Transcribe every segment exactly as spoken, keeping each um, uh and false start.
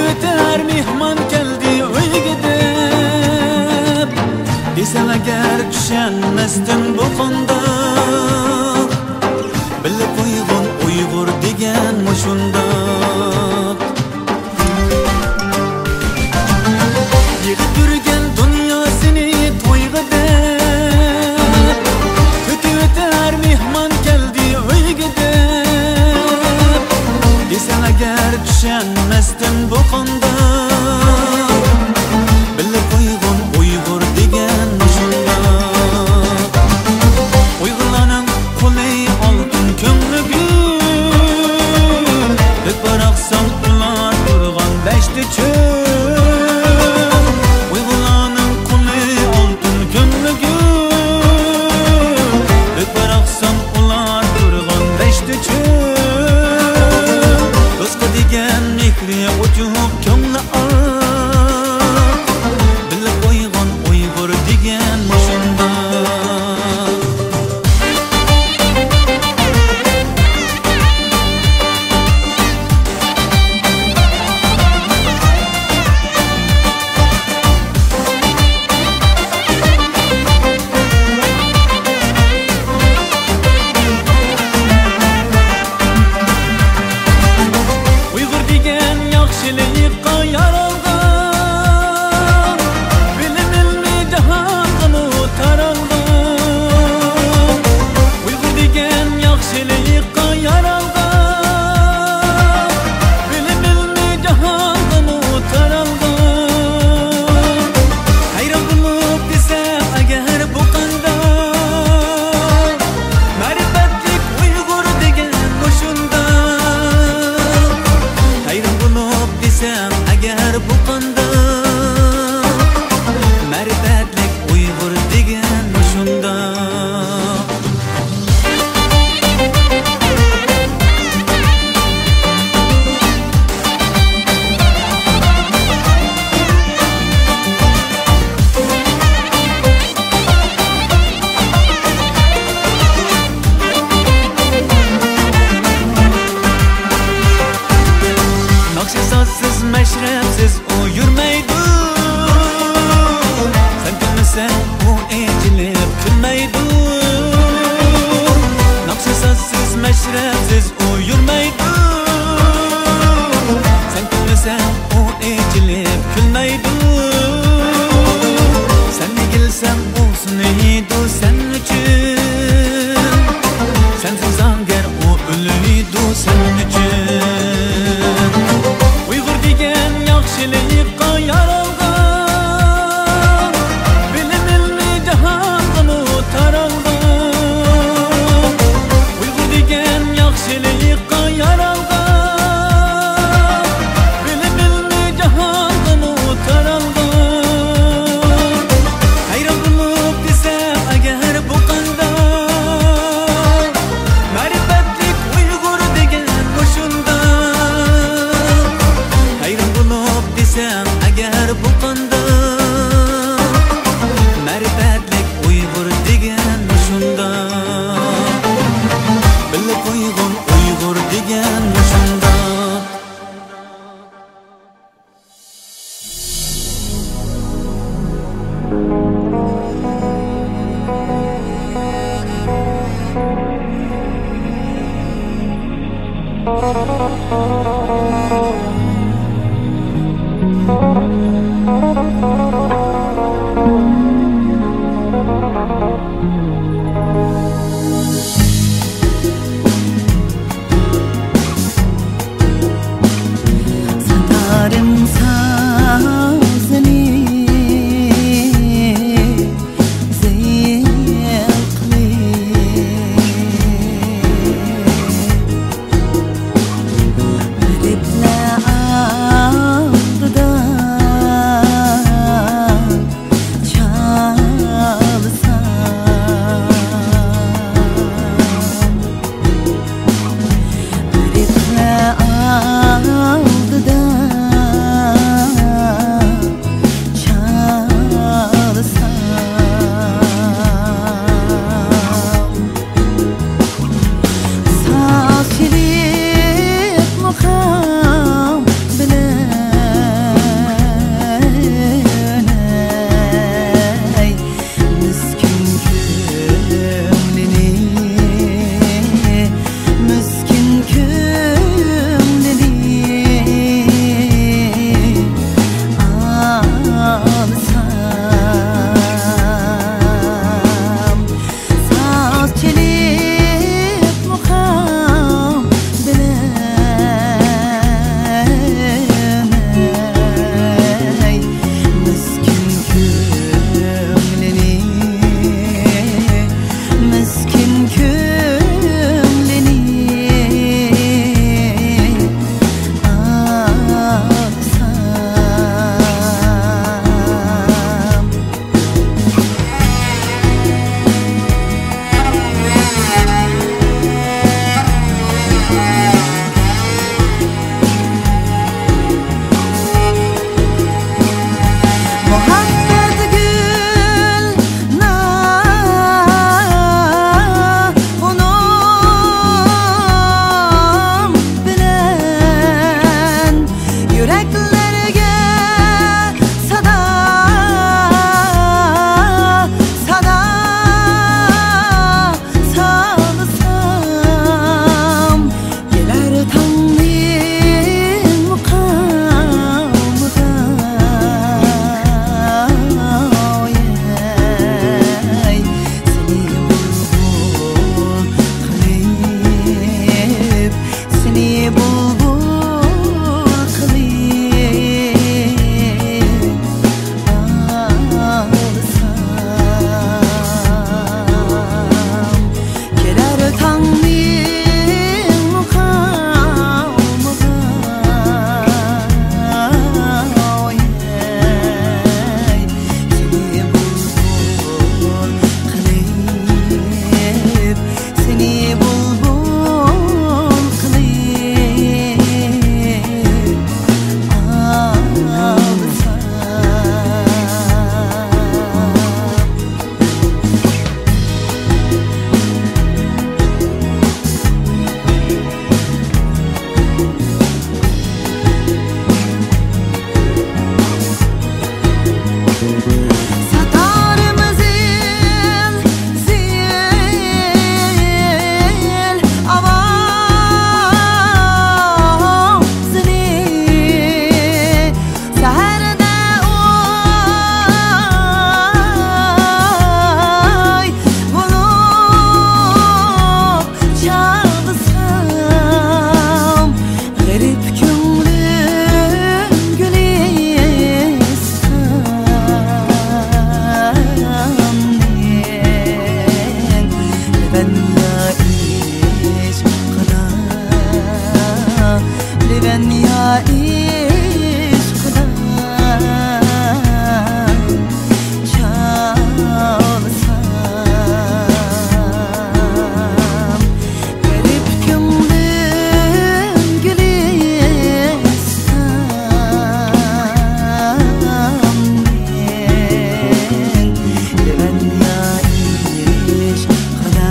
ئۆتەر مېھمان كەلدى ئۆيگە دەپ، دېسەڭ ئەگەر چۈشەنمەستىن بۇ قانداق؟ بىلىپ قويغىن ئۇيغۇر دېگەن مۇشۇنداق. يىغىپ يۈرگەن دۇنياسىنى تويغا دەپ، تۆكۈۋېتەر مېھمان كەلدى ئۆيگە دەپ. دېسەڭ ئەگەر چۈشەنمەستىن بۇ قانداق؟ بىلىپ قويغىن ئۇيغۇر دېگەن مۇشۇنداق. ئۇيغۇرلارنىڭ قولى ئالتۇن، كۆڭلى گۈل. بىر قاراقساڭ ئۇلار تۇرغان دەشتى چۆل. ئۇيغۇرلارنىڭ قولى ئالتۇن، كۆڭلى گۈل. بىر قاراقساڭ ئۇلار تۇرغان دەشتى چۆل. دوستقا دېگەن مېھرى ئوچۇق، كۆڭلى ئاق. بىلىپ قويغىن ئۇيغۇر دېگەن مۇشۇنداق. ئۇيغۇر دېگەن ياخشىلىققا يارالغان، بىلىم ئىلمى جاھانغىمۇ تارالغان. ئۇيغۇر دېگەن ياخشىلىققا يارالغان، بىلىم ئىلمى جاھانغىمۇ تارالغان. ھەيران بولۇپ دېسەڭ ئەگەر بۇ قانداق؟ مەرىپەتلىك ئۇيغۇر دېگەن مۇشۇنداق. ھەيران بولۇپ دېسەڭ ئەگەر بۇ قانداق؟ مەرىپەتلىك ئۇيغۇر دېگەن مۇشۇنداق. ناخشا سازسىز، مەشرەپسىز ئۇ يۈرمەيدۇ. سەن كۈلمىسەڭ ئۇ ئېچىلىپ كۈلمەيدۇ. ناخشا سازسىز، مەشرەپسىز ئۇ يۈرمەيدۇ. سەن كۈلمىسەڭ ئۇ ئېچىلىپ كۈلمەيدۇ. سەن ئېگىلسەڭ ئۇ سۇنىيدۇ سەن ئۈچۈن. سەنسىز ئەگەر ئۇ ئۆلىدۇ سەن ئۈچۈن. ئۇيغۇر دېگەن ياخشىلىققا يارالغان، بىلىم ئىلمى جاھانغىمۇ تارالغان. ئۇيغۇر دېگەن ياخشىلىققا يارالغان، بىلىم ئىلمى جاھانغىمۇ تارالغان. ھەيران بولۇپ دېسەڭ ئەگەر بۇ قانداق؟ مەرىپەتلىك ئۇيغۇر دېگەن مۇشۇنداق. ھەيران بولۇپ دېسەڭ ئەگەر بۇ قانداق؟ مەرىپەتلىك ئۇيغۇر دېگەن مۇشۇنداق. بىلىپ قويغىن ئۇيغۇر دېگەن مۇشۇنداق. سەھەردە ئاي بولۇپ چاغلىسام، غېرىب كۆڭلۈم گۈلىستاننى. لىۋانيا ئىشقىدا، لىۋانيا ئىشقىدا چالسام، غېرىب كۆڭلۈم گۈلىستاننى. لىۋانيا ئىشقىدا،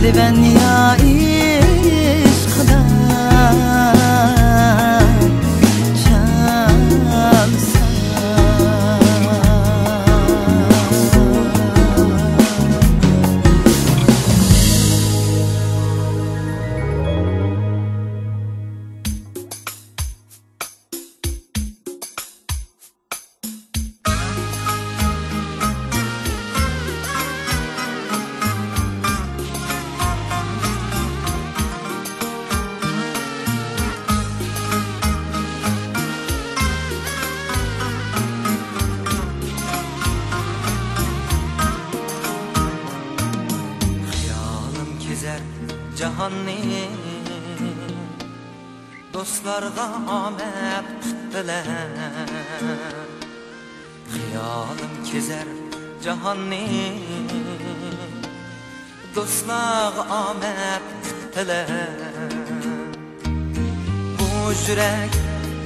لىۋانيا ئىشقىدا چالسام. خىيالىم كېزەر جاھاننى، دوستلارغا ئامەت قۇت تىلەپ. خىيالىم كېزەر جاھاننى، دوستلارغا ئامەت قۇت تىلەپ. بۇ يۈرەك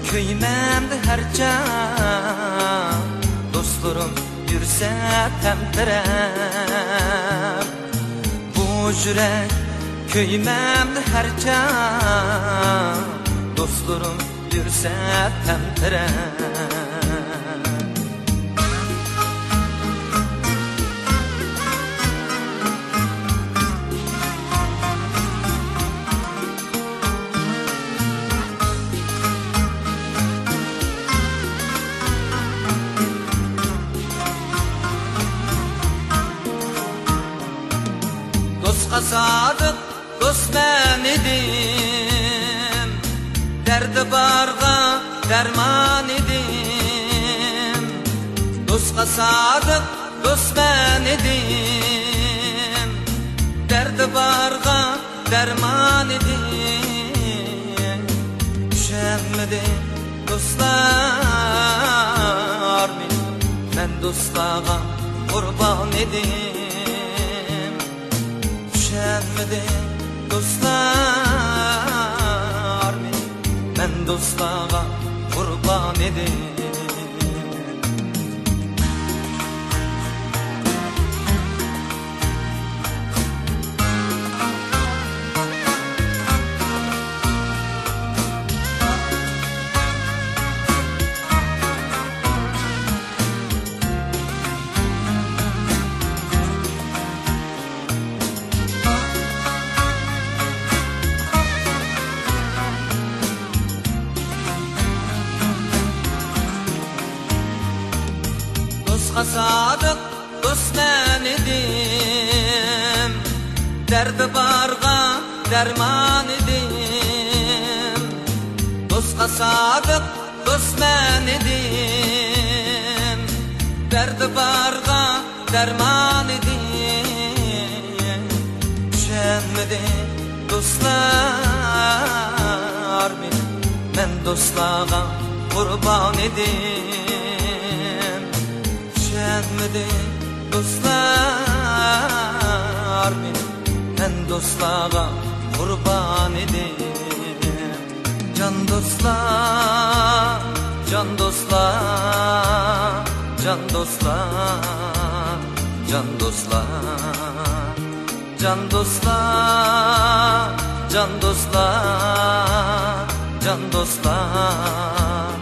كۆيمەمدە ھەر چاغ، دوستلىرىم يۈرسە تەمتىرەپ. بۇ يۈرەك كۆيمەمدە ھەر چاغ، دوستلىرىم يۈرسە تەمتىرەپ. دوستقا سادىق دوست مەن ئىدىم، دەردى بارغا دەرمان ئىدىم. دوستقا سادىق دوست مەن ئىدىم، دەردى بارغا دەرمان ئىدىم. چۈشەنمىدى دوستلار مېنى، مەن دوستلارغا قۇربان ئىدىم. چۈشەنمىدى دوستلار مېنى، مەن دوستلارغا قۇربان ئىدىم. دوستقا سادىق دوست مەن ئىدىم، دەردى بارغا دەرمان ئىدىم. دوستقا سادىق دوست مەن ئىدىم، دەردى بارغا دەرمان ئىدىم. چۈشەنمىدى دوستلار مېنى، مەن دوستلارغا قۇربان ئىدىم. چۈشەنمىدى دوستلار مېنى، مەن دوستلارغا قۇربان ئىدىم. جان دوستلار، جان دوستلار، جان دوستلار، جان دوستلار، جان دوستلار، جان دوستلار، جان دوستلار،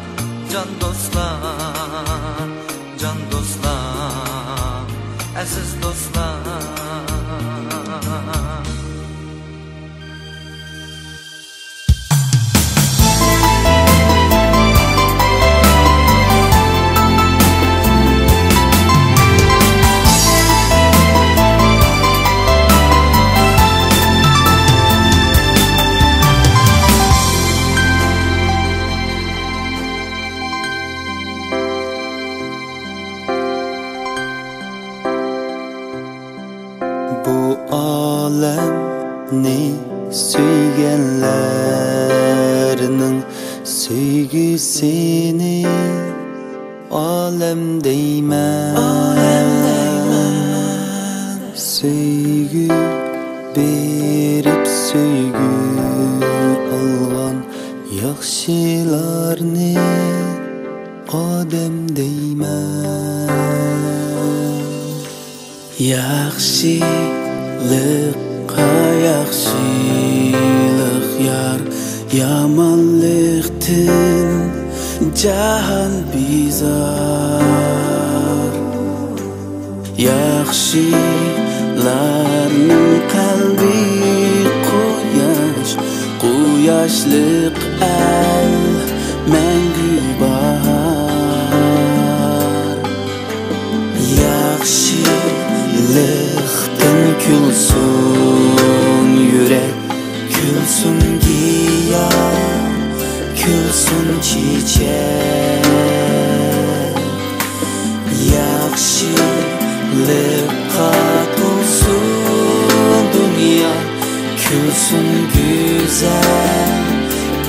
جان دوستلار، جان دوستلار، ئەزىز دوستلار. بۇ ئالەمنى سۆيگەنلەرنىڭ سۆيگۈسىنى ئالەم دەيمەن. سۆيگۈ بېرىپ سۆيگۈ ئالغان ياخشىلارنى ئادەم دەيمەن. ياخشىلىققا ياخشىلىق يار، يامانلىقتىن جاھان بىزار. ياخشىلارنىڭ قەلبى قۇياش، قۇياشلىق ئەل مەڭگۈ باھار. ياخشىلىقتىن كۈلسۇن يۈرەك، كۈلسۇن گىياھ، كۈلسۇن چېچەك. ياخشىلىققا تولسۇن دۇنيا، كۈلسۇن گۈزەل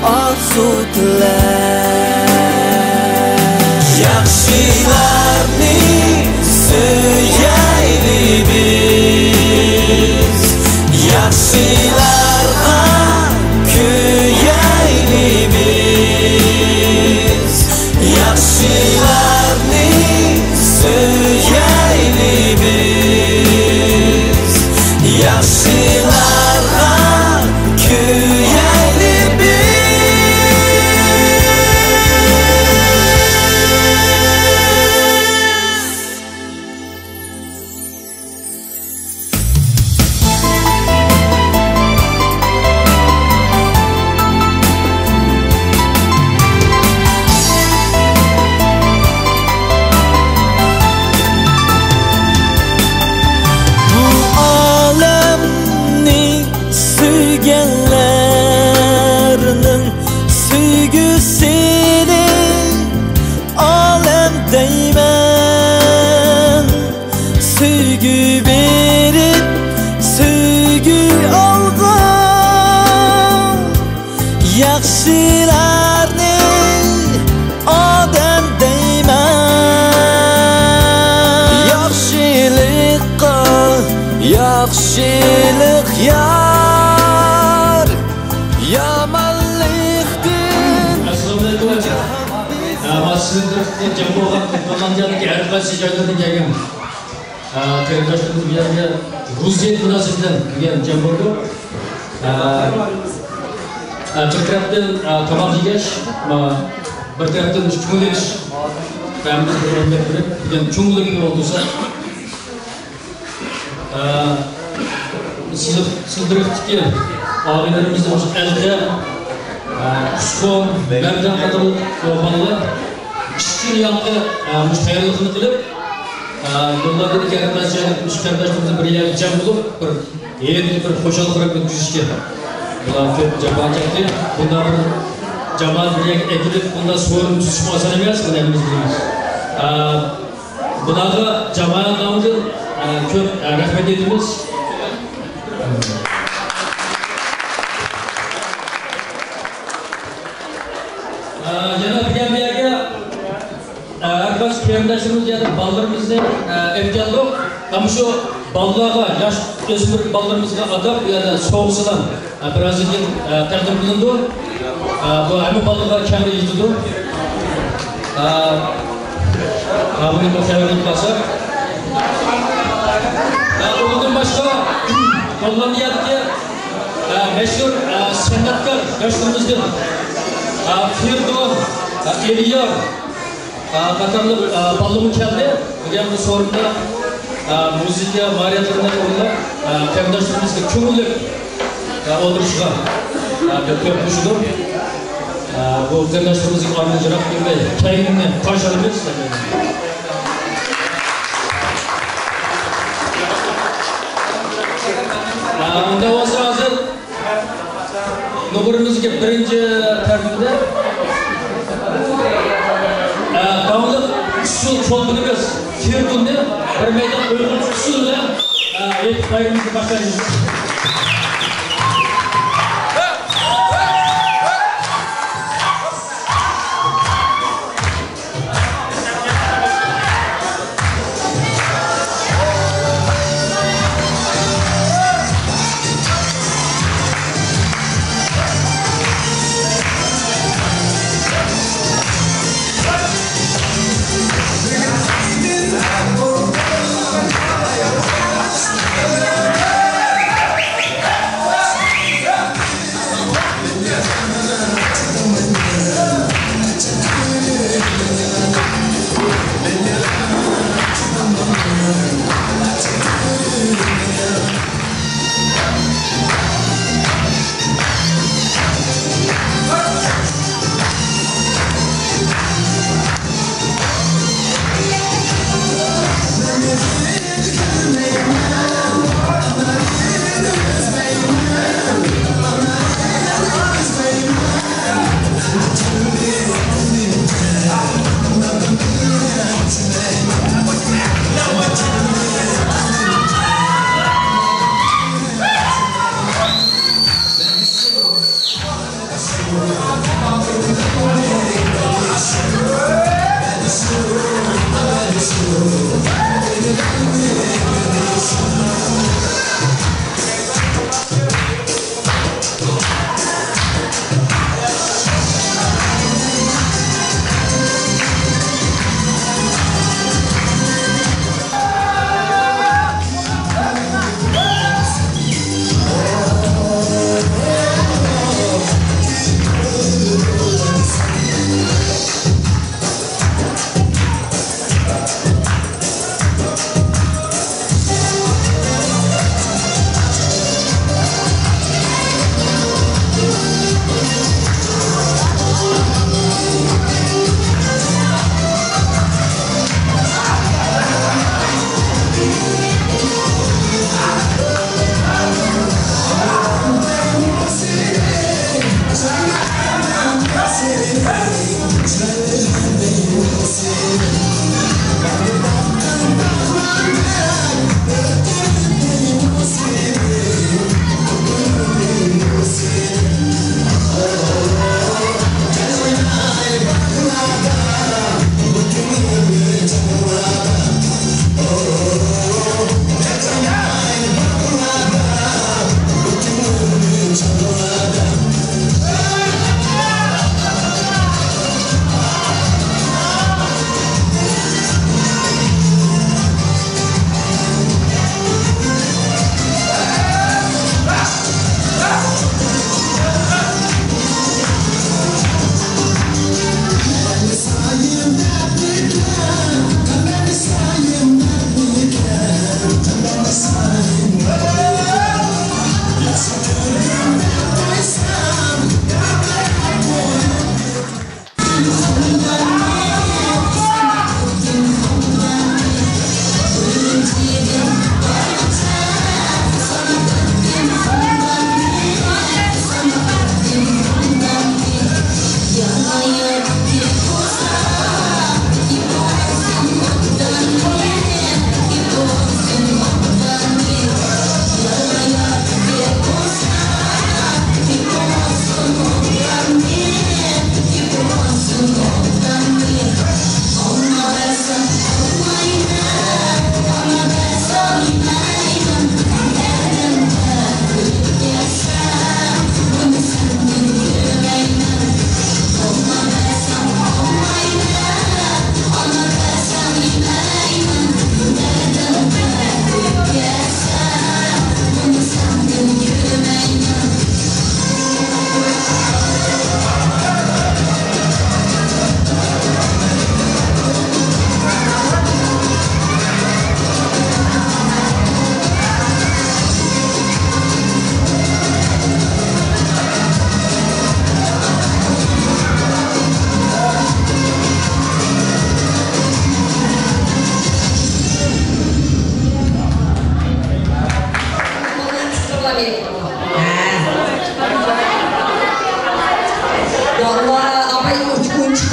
ئارزۇ تىلەك. ياخشىلارنى سۆيەيلى بىز، ياخشىلارغا كۆيەيلى بىز، ياخشىلارنى سۆيەيلى بىز، ياخشىلارغا كۆيەيلى بىز. بۇ ئالەمنى سۆيگەنلەرنىڭ سۆيگۈسىنى ئالەم دەيمەن. سۆيگۈ بېرىپ سۆيگۈ ئالغان ياخشىلارنى ئادەم دەيمەن. ياخشىلىققا ياخشىلىق يار، يامانلىقتىن ئەسسالامۇئەلەيكۇم. ئە، مانا سىزنىڭ تەرىپىدىن جەم بولغان گوللاندىيەدىكى ھەر قايسى جايلاردىن كەلگەن، ئە، قېرىنداشلىرىمىز بۇ يەرگە رۇزىيەت مۇناسىۋىتى بىلەن كەلگەن جەم بولدۇق. ئە، ئە، بىر تەرەپتىن، ئە، تاماق يېگەچ، مانا بىر تەرەپتىن كۆڭۈل ئېچىش، ھەممىمىز بىر ئەمگەك بېرىپ، بۈگۈن چوڭ بولۇپ ئولتۇرساق، ئە، سىلىق، سىلدىرىقتىكى ئاغىنىلىرىمىزنىڭ مۇشۇ ئەلتە، ئە، ئۇچقۇن، مەرجان قاتارلىق بالىلار ئىككى كۈن يانقى، ئە، مۇشۇ تەييارلىقنى قىلىپ، ئە، يوللاردىكى ھەر قايسى جايلىق مۇشۇ قېرىنداشلىرىمىز بىر يەرگە جەم بولۇپ، بىر ھېلىقى بىر خۇشاللىق خەۋەرنى يەتكۈزۈشكە بۇلار كۆپ جاپا چەكتى. بۇنداق بىر جامائەت بىر يەرگە ئەكېلىپ، بۇنداق سورۇن تۈزۈشمۇ ئاسان ئەمەس، بۇنى ھەممىمىز بىلىمىز. ئە، بۇلارغا جامائەت نامىدىن، ئە، كۆپ، ئە، رەھمەت ئېيتىمىز. ئە، يەنە بۈگۈن بۇ يەرگە، ئە، ھەر قايسى قېرىنداشلىرىمىز يەنە بالىلىرىمىزنى، ئە، ئېلىپ كەلدۇق. ھەم شۇ بالىلارغا، ياش ئۆسمۈر بالىلىرىمىزغا ئاتاپ بۇ يەردە سوۋغىسىنى، ئە، بىرەرسىگە، ئە، تەقدىم قىلىنىدۇ. ئا، بۇ ھەممە بالىلار كەڭرى يېتىدۇ. ئا، ئا، بۇنى بىر خەۋەر قىلىپ قالساق. ئا، ئۇنىڭدىن باشقا، گوللاندىيەدىكى، ئا، مەشھۇر، ئا، سەنئەتكار ياشلىرىمىزدىن، ئا، فىردو، ئا، ئېلىيار، ئا، قاتارلىق، ئا، بالىلىرىمۇ كەلدى. بۈگۈنكى سورۇندا، ئا، مۇزىكا ماھىرىيەتلىرىنى ئورۇنلاپ، ئا، قېرىنداشلىرىمىزغا كۆڭۈللۈك، ئا، ئولتۇرۇشىغا، ئا، بىر كۆپ قوشۇلۇپ، ئا، بۇ قېرىنداشلىرىمىزنىڭ ئارىدىن يىراق كەتمەي، كەينىنى قارشى ئالىمىز. ئا، ئۇنداق بولسا ھازىر نومۇرىمىزدىكى بىرىنچى تەرتىپتە، ئە، داڭلىق ئۇسسۇل چولپىنىمىز فىردۇننى بىر مەيدان ئۇيغۇرچە ئۇسسۇل بىلەن، ئە، ئېيتىپ بايرىمىمىزنى باشلايمىز.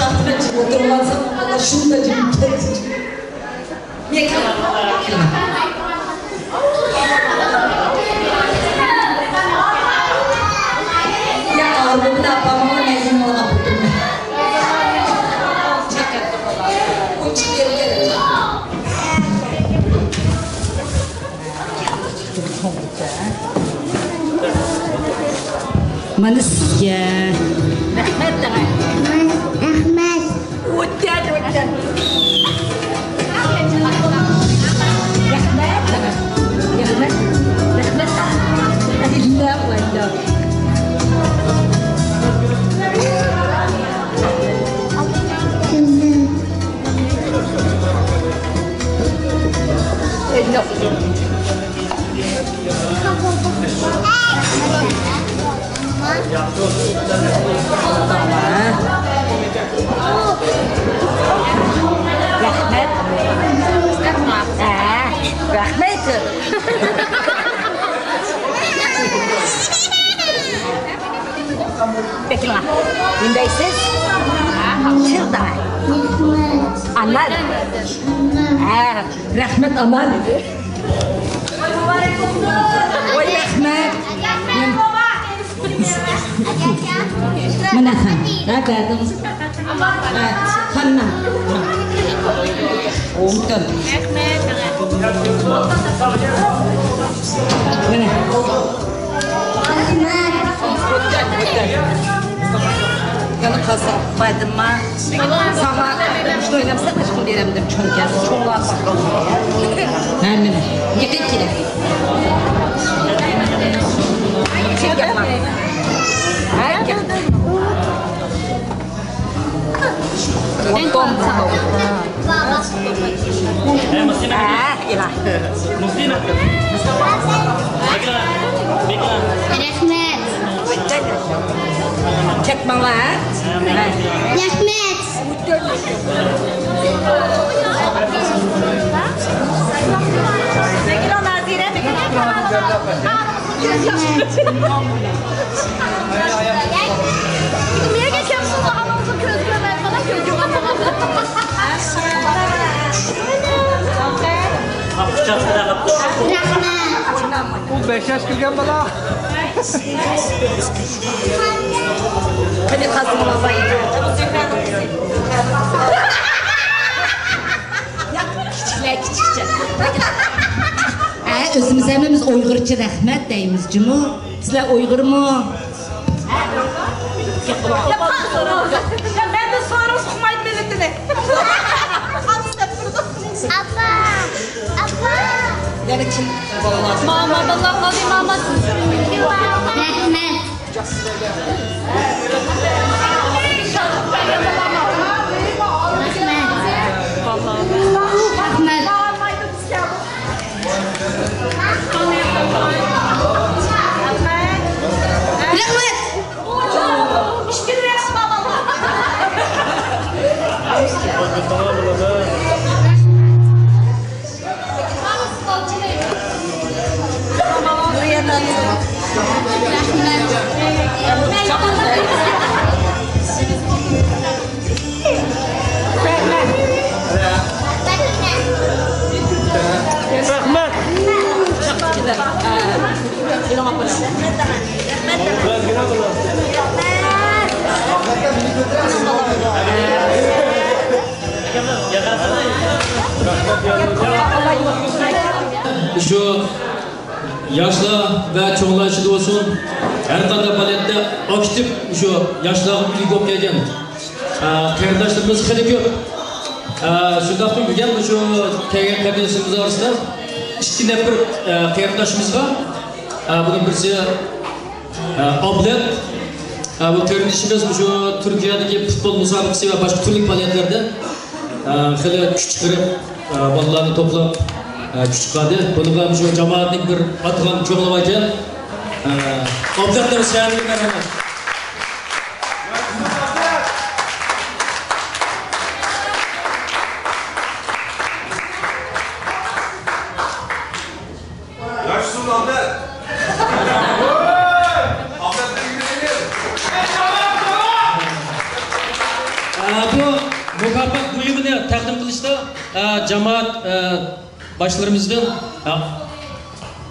ئاخىرى جىم ئولتۇرۇۋالسام، ئۇلار شۇنداق جىم كەتتى. يا ئالدىمدا ئاپاممۇ نەزىم بولغان. مانا سىزگە. رەھمەت دەڭە. رەھمەت. ئۆتكەن، ئۆتكەن. رەھمەت دەڭە. رەھمەت. رەھمەت دەڭە. ئەدىللە قىلايدۇ. رەھمەت. ھە، رەھمەت. بېكىنىڭ. نېمە دەيسىز؟ شىلداڭ. ئانار. ھە، رەھمەت، ئانار. ۋاي، رەھمەت. مانا سەن. ھە، بەردىڭىز. ھە، خانىم. ئوڭدىن. مانا. يەنە قالسا، بايدىمما. ساڭا مۇشۇنى ئوينامسەن، قىزىقىم بېرەم دەپ چوڭ كەلسە، چوڭلار باققان. ھە، مانا. يېقىن كېلە. ھە، كەل. رەھمەت. كەتمەڭلار، ھە؟ رەھمەت. نېمىگە كەمسىز، ئانىڭىزنىڭ كۆزى كۆرمەيدىغان، كۆزى كۆرمەيدىغان. رەھمەت. ئۇ بەش ياش كىرگەن بالا. قېنى قازىمىز ئاپا. ياق، كىچىكلەر، كىچىكچە. ھە، ئۆزىمىز ھەممىمىز ئۇيغۇرچە رەھمەت دەيمىز جۇمۇ. سىلەر ئۇيغۇرمۇ؟ مەندىن سورىغۇسى ئۇقمايدۇ مىللىتىنى. ئاپا، ئاپا. يەنە كىم؟ ماما، بالام قالدى، ماما. رەھمەت. رەھمەت. رەھمەت. رەھمەت. شۇ ياشلار ۋە چوڭلار ئىچىدە بولسۇن، ھەر قانداق پائالىيەتتە ئاكتىپ شۇ ياشلارغا ئۈلگە بولۇپ كەلگەن، ئە، قېرىنداشلىرىمىز خېلى كۆپ. ئە، شۇنداقتىمۇ بۈگۈن شۇ كەلگەن قېرىنداشلىرىمىز ئارىسىدا ئىككى نەپەر، ئە، قېرىنداشىمىز بار. ئە، بۇنىڭ بىرسى ئابلەت، بۇ قېرىندىشىمىز مۇشۇ تۈركىيەدىكى پۇتبول مۇسابىقىسى ۋە باشقا تۈرلۈك پائالىيەتلەردە خېلى كۈچ چىقىرىپ، بالىلارنى توپلاپ، كۈچ چىقاردى. بۇنىڭغا مۇشۇ جامائەتنىڭ بىر ئاتىغان كۆڭلى باركەن. ئابلەت دەپ شەھەرلىك مەرھەمەت. ياخشىسىمۇ ئابلەت؟ ئابلەت بىلگىلى. ئە، بۇ مۇكاپات بۇيۇمىنى تەقدىم قىلىشتا، ئە، جامائەت، ئە، باشلىرىمىزدىن، ئە،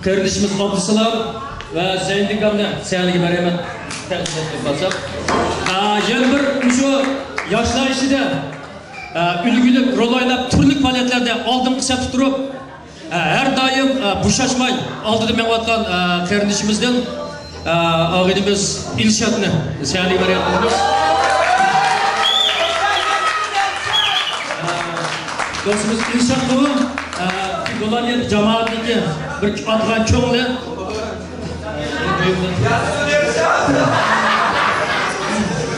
قېرىندىشىمىز ئابدۇسالام ۋە زەينىدىن ئاكامنى سەھنىگە مەرھەمەت تەقدىم قىلىپ قالساق. ئە، يەنە بىر مۇشۇ ياشلار ئىچىدە، ئە، ئۈلگىلىك رول ئويناپ، تۈرلۈك پائالىيەتلەردە ئالدىنقى سەپتە تۇرۇپ، ھە، ھەر دائىم، ئە، بوشاشماي ئالدىدا مېڭىۋاتقان، ئە، قېرىندىشىمىزدىن، ئە، ئاغىنىمىز ئىلشاتنى سەھنىگە مەرھەمەت قىلىمىز. ئە، دوستىمىز ئىلشاتقىمۇ، ئە، گوللاندىيە جامائەتنىڭكى بىر ئاتىغان كۆڭلى.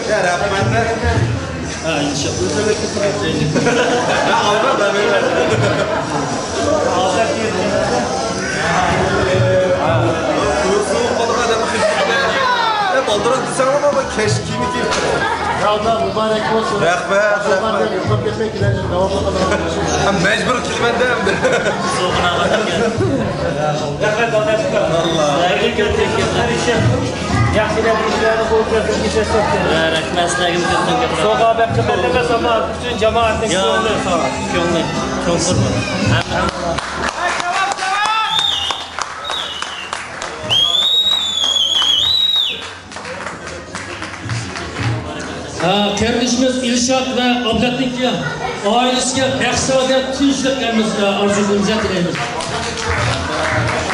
يا، رەھمەت. ھە، ئىنشاللا. بالدۇرراق دېسەڭلار، مانا كەچ كىيىمى كىيىپ. ساۋدۇ، مۇبارەك بولسۇن. رەھمەت، رەھمەت. يوقاپ كەتمەي كېلەرسىز، داۋاملىق قىلىڭ. مەجبۇر كېلىمەن-دە ئەمدى. رەھمەت، داداشكا. ئاللا. سىلەرگە كۆپتىن كۆپ تىرىشىپ، ياخشى ئىشلارنى قولغا كەلتۈرۈپ كېتىسىز. رەھمەت سىلەرگە كۆپتىن كۆپ. سوغا بەك قىممەت ئەمەس، ئەمما پۈتۈن جامائەتنىڭ كۆڭلى. كۆڭلى چوڭقۇر. ھە، قېرىندىشىمىز ئىلشات ۋە ئابلەتنىڭكى ئائىلىسىگە بەخت-سائادەت، تىنچلىق ھەممىسىگە ئارزۇ قىلىمىز، تىلەيمىز.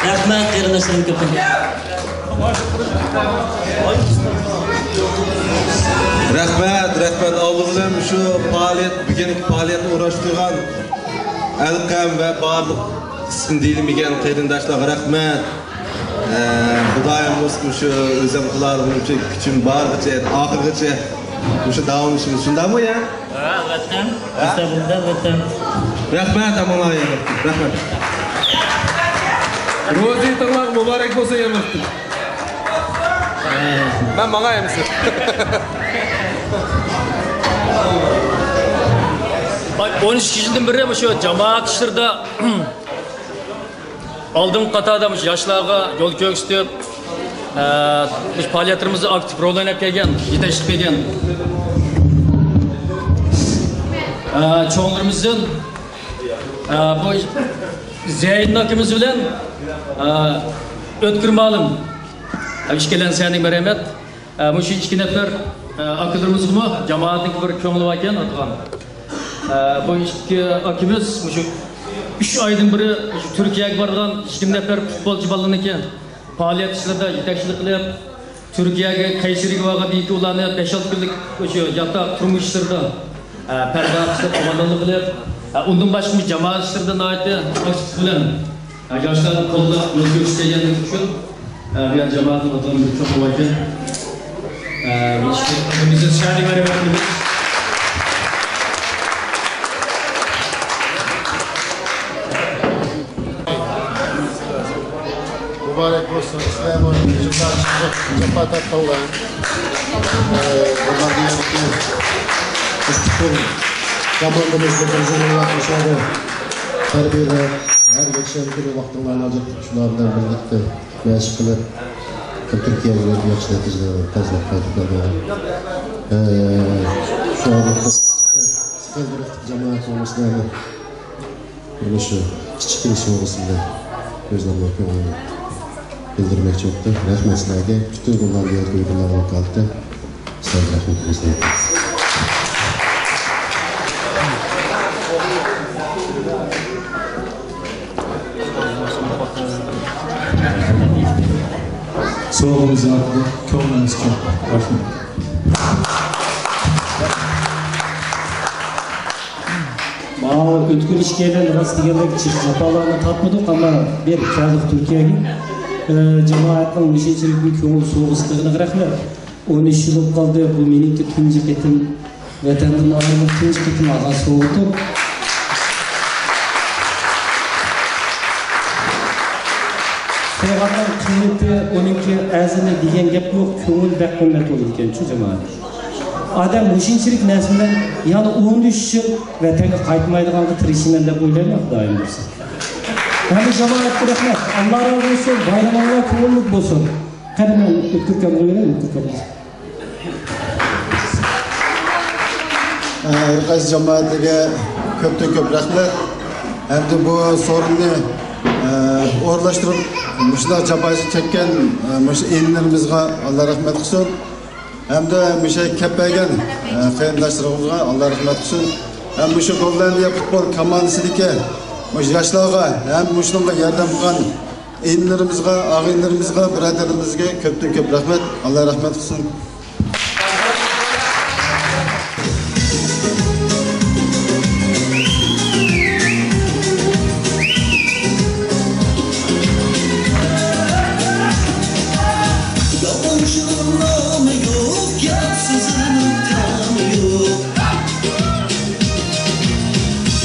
رەھمەت، قېرىنداشلىرىم كۆپتىن. رەھمەت، رەھمەت. ئالدى بىلەن شۇ پائالىيەت، بۈگۈنكى پائالىيەتنى ئۇراشتۇرغان ئەلقەم ۋە بارلىق ئىسمى دېيىلمىگەن قېرىنداشلارغا رەھمەت. ئە، خۇدايىم نېسىپ قىلسا، مۇشۇ ئۆزۈم قىلالىغىنىمچە كۈچۈم بارغىچە، ئاخىرغىچە مۇشۇ داۋاملىشىمىز. شۇنداقمۇ يا؟ ھە، ۋەتەن. ھە؟ ئەستەغپۇرۇللا، ۋەتەن. رەھمەت، ئامانلار يا. رەھمەت. روزى تاڭلار مۇبارەك بولسۇن يا. مەن ماڭاي ئەمىسە. ئون ئىككى يىلدىن بېرى مۇشۇ جامائەت ئىشلىرىدا ئالدىنقى قاتاردا مۇشۇ ياشلارغا يول كۆرسىتىپ، ئە، مۇشۇ پائالىيەتلىرىمىزدە ئاكتىپ رول ئويناپ كەلگەن، يېتەكچىلىك قىلغان، ئە، چوڭلىرىمىزدىن، ئە، بۇ زەينىدىن ئاكىمىز بىلەن، ئە، ئۆتكۈر مۇئەللىم، ئىككىيلەنسەڭلار مەرھەمەت. ئە، مۇشۇ ئىككى نەپەر، ئە، ئاكىلىرىمىزغىمۇ جامائەتنىڭكى بىر كۆڭلى باركەن، ئاتىغان. ئە، بۇ ئىككى ئاكىمىز مۇشۇ ئۈچ ئايدىن بېرى مۇشۇ تۈركىيەگە بارىدىغان يىگىرمە نەپەر پۇتبولچى بالىلىرىنىڭكى پائالىيەت ئىشلىرىدا يېتەكچىلىك قىلىپ، تۈركىيەگە قەيسىرىگە بارغاندىن كېيىن ئۇلارنى بەش-ئالتە كۈنلۈك مۇشۇ ياتاق تۇرمۇش ئىشلىرىدا، ئە، پەرۋا قىلىپ، قوماندانلىق قىلىپ، ئە، ئۇندىن باشقا جامائەت ئىشلىرىدا ناھايىتى ئاكتىپ بىلەن، ئە، ياشلارنى قوللاپ يول كۆرسىتىپ كەلگەنلىكى ئۈچۈن، ئە، بۇ يەر جامائەتنىڭ ئاتىغان بىر چوڭ بوۋايكەن. ئە، بۇ ئىشنى ئۆزىمىزدىن شەھەرگە بېرىۋەتىمىز. مۇبارەك بولسۇن. سىلەرمۇ يىللار چىقىپ جاپا تارتقانلار. ئە، بۇلار دېگەنكى پۈتكۈل كوماندىمىزنى بىر زېمىنغا قوشۇلدى. تەربىيەلەپ، ھەر يەكشەنبە كۈنى ۋاقتىڭلارنى ئاجرىتىپ، شۇلار بىلەن بىرلىكتە مەشىق قىلىپ، تۈركىيەگە بېرىپ ياخشى نەتىجىلەرنى تېزلا قايتىپ كەلدى. ئە، شۇ ئارىلىقتا سىز بىر جامائەت بولمىسىلەرنى مۇشۇ كىچىككىنە سوۋغىسى بىلەن ئۆزلىرىنىڭ كۆڭلىنى بىلدۈرمەكچى بوپتۇ. رەھمەت سىلەرگە. پۈتۈن گوللاندىيە ئۇيغۇرلار ۋاكالىتى سىلەرگە رەھمىتىمىزنى ئېيتىمىز. سوۋغىمىز ئارقىلىق كۆڭلىمىز چوڭ. رەھمەت. ماۋۇ ئۆتكۈر ئىككىيلەن راست دېگەندەك جىق جاپالارنى تارتمىدۇق، ئەمما بېرىپ كەلدۇق تۈركىيەگە. ئە، جامائەتنىڭ مۇشۇنچىلىك بىر كۆڭۈل سوۋغىسى قىلغىنىغا رەھمەت. ئون ئۈچ يىل بولۇپ قالدى، بۇ مېنىڭكى تۇنجى قېتىم ۋەتەندىن ئايرىلىپ، تۇنجى قېتىم ئالغان سوۋغىتىم. سوۋغاتنىڭ قىممىتى، ئۇنىڭكى ئەرزىنى دېگەن گەپ يوق، كۆڭۈل بەك قىممەت بولىدىكەن شۇ جامائەت. ئادەم مۇشۇنچىلىك نەرسە بىلەن يەنە ئون ئۈچ يىل ۋەتەنگە قايتمايدىغانغا تىرىشىمەن دەپ ئويلايمەن خۇدايىم بۇيرۇسا. ھەممە جامائەتكە رەھمەت. ئاللا رازى بولسۇن. بايرىمىڭلار كۆڭۈللۈك بولسۇن. قېنى مەن ئۆتكۈر ئاكامغا بېرەي، ئۆتكۈر ئاكام. ھەر قايسى جامائەتلەرگە كۆپتىن كۆپ رەھمەت. ھەمدە بۇ سورۇننى، ئە، ئورۇنلاشتۇرۇپ، مۇشۇنداق جاپا چەككەن، ئە، مۇشۇ ئىنىلىرىمىزغا ئاللا رەھمەت قىلسۇن. ھەمدە مۇشۇ كەپ بەرگەن، ئە، قېرىنداشلىرىمىزغا ئاللا رەھمەت قىلسۇن. ھەم مۇشۇ گوللاندىيە پۇتبول كوماندىسىدىكى مۇشۇ ياشلارغا ھەم مۇشۇنىڭغا ياردەم قىلغان ئىنىلىرىمىزغا، ئاغىنىلىرىمىزغا، بۇرادەرلىرىمىزگە كۆپتىن كۆپ رەھمەت. ئاللا رەھمەت قىلسۇن. يالغانچىنىڭ نامى يوق، گەپسىزنىڭ تامى يوق.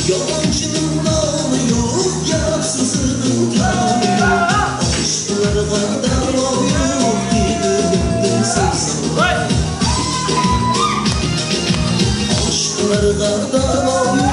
يالغانچىنىڭ نامى يوق، گەپسىزنىڭ تامى يوق. ئاشىقلارغا داۋا يوق، دېدى بىلدىم سەن. ئاشىقلارغا داۋا يوق.